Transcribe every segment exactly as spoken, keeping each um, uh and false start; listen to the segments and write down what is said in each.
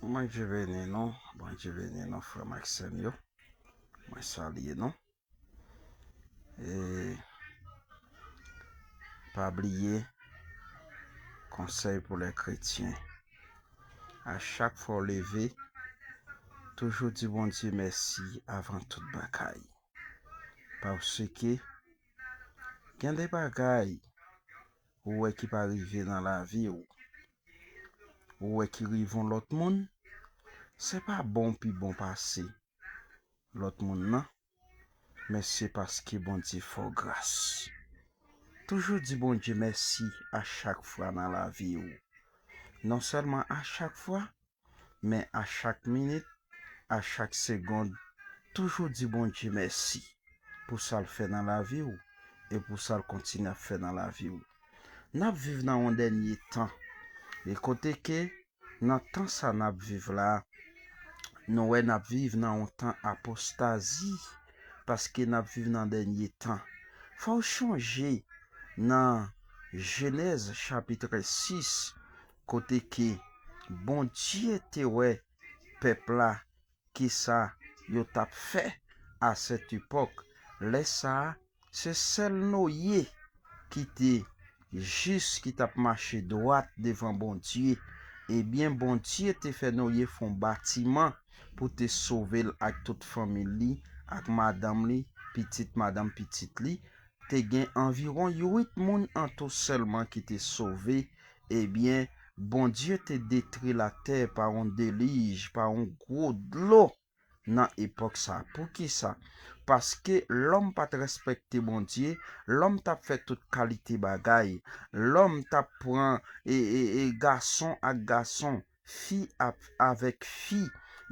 Bondye beni nou, Bondye beni nou, frè m ak sè m yo. Mwen salye nou. E pa bliye, konsèy pou lè kretyen. A chak fwa w leve, toujou di Bondye mèsi avan tout bagay. Paske gen de bagay ou wè ki pa rive nan lavi w, ou wè ki rive yon lòt moun, se pa bon pi bon pase lòt moun nan, men se paske Bondye fè w gras. Toujou di Bondye mèsi a chak fwa nan lavi w. Non sèlman a chak fwa, men a chak minit, a chak segond, toujou di Bondye mèsi pou sa l fè nan lavi w e pou sa l kontinye ap fè nan lavi w. N ap viv nan yon dènye tan. E kote ke nan tan sa n ap viv la, nou wè n ap viv nan yon tan apostazi, paske n ap viv nan dènye tan. Fò w chonje nan Jenèz chapit sis, kote ke Bondye te wè pèp la, kisa yo t ap fè a sèt epòk. Lè sa a, se sèl Noye ki te jis, ki t ap mache dwat devan Bondye. Ebyen, Bondye te fè Noye fè yon batiman pou te sove l ak tout fanmi li, ak madanm li, pitit madanm pitit li. Te gen anviwon uit moun an tou sèlman ki te sove. Ebyen, Bondye te detwi latè pa yon delij, pa yon gwo dlo nan epòk sa. Poukisa? Paske lòm pa t respekte Bondye, lòm t ap fè tout kalite bagay. Lòm t ap pran e, e, e gason ak gason, fi ap, avèk fi.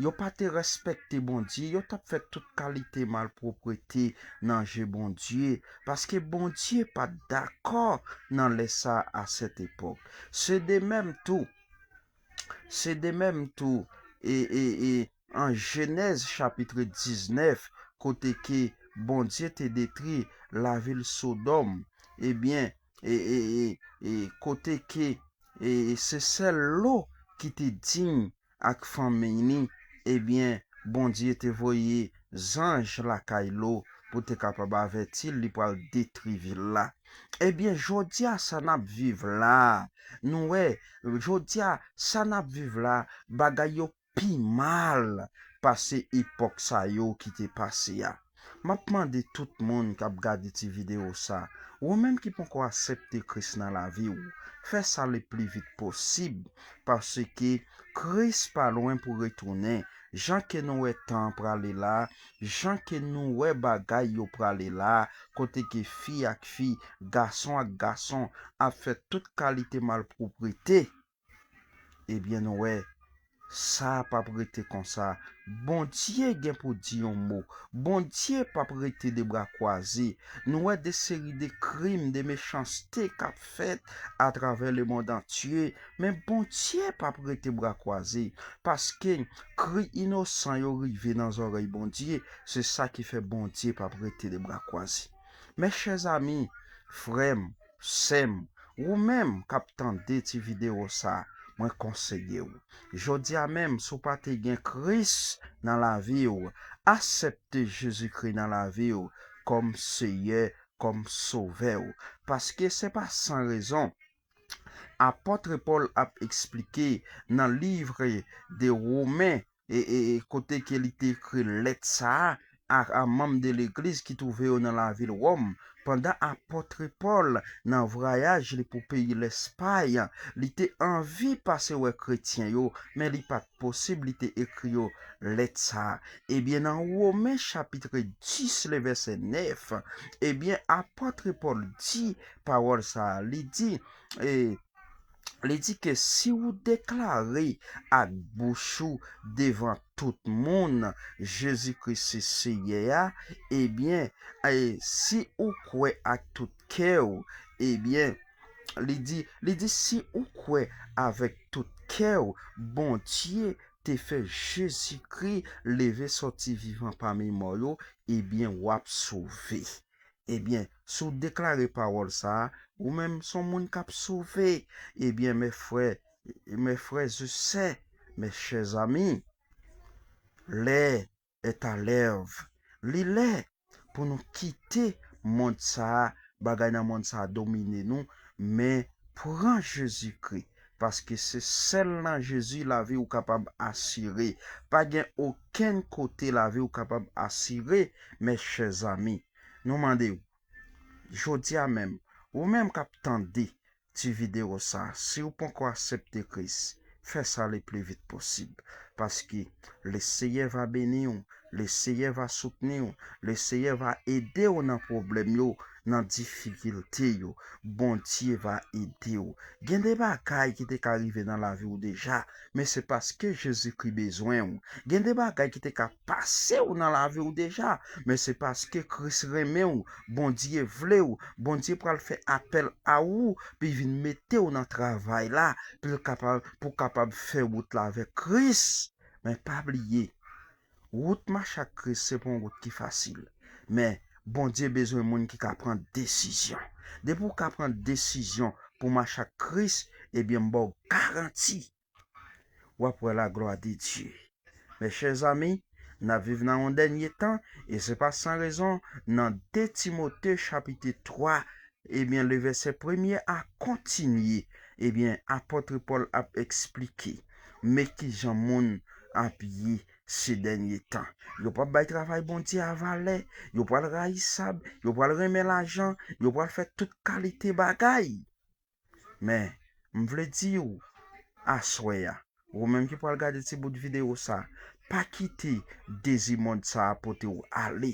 Yo pa te respekte Bondye, yo t ap fè tout kalite malpwoprete nan je Bondye, paske Bondye pa t dakò nan lè sa a, a sèt epòk. Se de menm tou, se de menm tou, e, e, e, an Jenèz chapit diznèf, kote ke Bondye te detwi lavil Sodòm, ebyen, e, e, e, e, kote ke, e, se sèl Lo ki te diy ak fanmi li, ebyen, Bondye te voye zanj lakay Lo pou te kapab avèti l, li pral detwi vil la. Ebyen, jodi a, sa n ap viv la, nou wè, jodi a, sa n ap viv la, bagay yo pi mal pase epòk sa yo ki te pase a. M ap mande tout moun k ap gade ti videyo sa, ou menm ki poko aksepte Kris nan lavi w, fè sa le pli vit posib, paske Kris pa lwen pou retounen. Jan ke nou wè tan an prale la, jan ke nou wè bagay yo prale la, kote ke fi ak fi, gason ak gason ap fè tout kalite malpwoprete, ebyen, nou wè, sa p ap rete konsa. Bondye gen pou di yon mo. Bondye p ap rete de bra kwaze. Nou wè de seri de krim, de mechanste k ap fèt atravè lemonn antye. Men Bondye p ap rete bra kwaze. Paske kri inosan yo rive nan zòrèy Bondye. Se sa ki fè Bondye p ap rete de bra kwaze. Mes chers amis, frè m, sè m, ou menm k ap tande ti videyo sa, mwen konseye w. Jodi a menm, si w pa te gen Kris nan lavi w, aksepte Jezikri nan lavi w kòm Seyè, kòm Sovè w. Paske se pa san rezon. Apòt Pòl ap eksplike nan liv de Women, e, e, e kote ke li te ekri lèt sa a a, a manm de legliz ki twouve yo nan lavil Wòm, pandan apòt Pòl nan vwayaj li pou peyi Lèspay, li te anvi pase wè kretyen yo, men li pa t posib, li te ekri yo lèt sa a. Ebyen, nan Women chapit dis, le vèsè nèf, ebyen, apòt Pòl di pawòl sa a, li di, e, li di ke si w deklare ak bouch ou devan tout moun Jezikri se Seyè a, ebyen, e, si ou kwè ak tout kè w, ebyen, li di, li di, si ou kwè avèk tout kè w, Bondye te fè Jezikri leve sòti vivan pami mò yo, ebyen, w ap sove. Ebyen, si w deklare pawòl sa a, ou menm se yon moun k ap sove. Ebyen, mes frères, mes frères et sœurs, Mes chers amis, l'heure est à l'œuvre. Li lè pou nou kite mond sa a, bagay nan mond sa a domine nou, men pran Jezikri, paske se sèl nan Jezi lavi ou kapab asire. Pa gen okenn kote lavi ou kapab asire, mes chers amis. Nou mande w, jodi a menm, ou menm k ap tande ti videyo sa, si w poko aksepte Kris, fè sa le pli vit posib. Paske le Seyè va beni w, le Seyè va soutni w, le Seyè va ede w nan pwoblèm yo, nan difikilte yo. Bondye va ede w. Gen de bagay ki te ka rive nan lavi w deja, men se paske Jezikri bezwen w. Gen de bagay ki te ka pase w nan lavi w deja, men se paske Kris renmen w, Bondye vle w, Bondye pral fè apèl a ou, pou l vin mete w nan travay la, pou l kapab, pou w kapab fè wout la avèk Kris. Men pa bliye, wout mache ak Kris se pa yon wout ki fasil. Men Bondye bezwen moun ki ka pran desizyon. Depi w ka pran desizyon pou mache ak Kris, ebyen m ba w garanti, w ap wè la glwa de Dye. Mes chers amis, n ap viv nan yon dènye tan, e se pa san rezon, nan de Timote chapit twa, ebyen, le vèsè premye a kontinye, ebyen, apòt Pòl ap eksplike, men kijan moun ap ye se dènye tan. Yo p ap bay travay Bondye a valè, yo pral rayisab, yo pral renmen lajan, yo pral fè tout kalite bagay. Men, m vle di w, aswè a, ou menm ki pral gade ti bout videyo sa, pa kite dezi mond sa a pote w ale.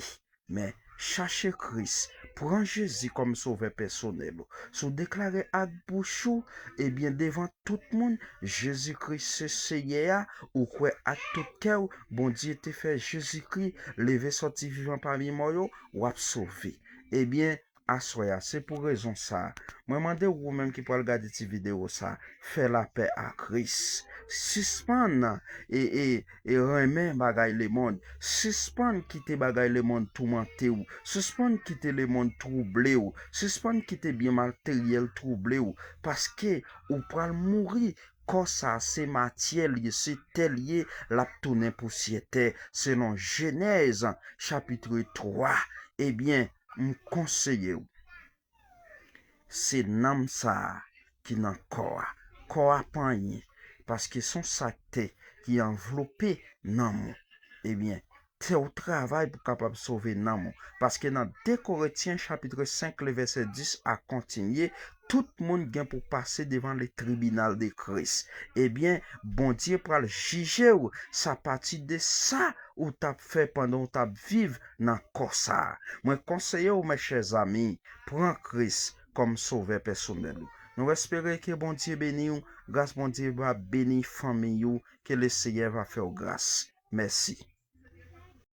Men, chache Kris, pran Jezi kòm sovè pèsonèl ou. Si w deklare ak bouch ou, ebyen, devan tout moun, Jezi Kris se Seyè a, ou kwè ak tout kè w, Bondye te fè Jezikri leve sòti vivan pami mò yo, w ap sove. Ebyen, aswè a, se pou rezon sa a, mwen mande w, ou menm ki pral gade ti videyo sa a, fè lapè a Kris. Sispann e, e, e renmen bagay lemonn. Sispann kite bagay lemonn toumante w. Sispann kite lemonn twouble w. Sispann kite byen materyèl twouble w. Paske ou pral mouri. Kò sa a se matyè l ye, se tè l ye, l ap tounen pousyè tè, selon Jenèz chapit twa. Ebyen, m konseye w. Se nanm sa a ki nan kò a. Kò a pa anyen, paske se yon sak tè ki anvlope nanm ou. Ebyen, fè w travay pou kapab sove nanm ou. Paske nan de Korentyen chapit senk, le vèsè dis a kontinye, tout moun gen pou pase devan le tribinal de Kris. Ebyen, Bondye pral jije w, sa pati de sa ou t ap fè pandan w t ap viv nan kò sa a. Mwen konseye w, mes chers amis, pran Kris kòm sovè pèsonèl ou. Nou espere ke Bondye beni w, gras Bondye va beni fanmiy ou, ke le Seyè va fè w gras. Mèsi.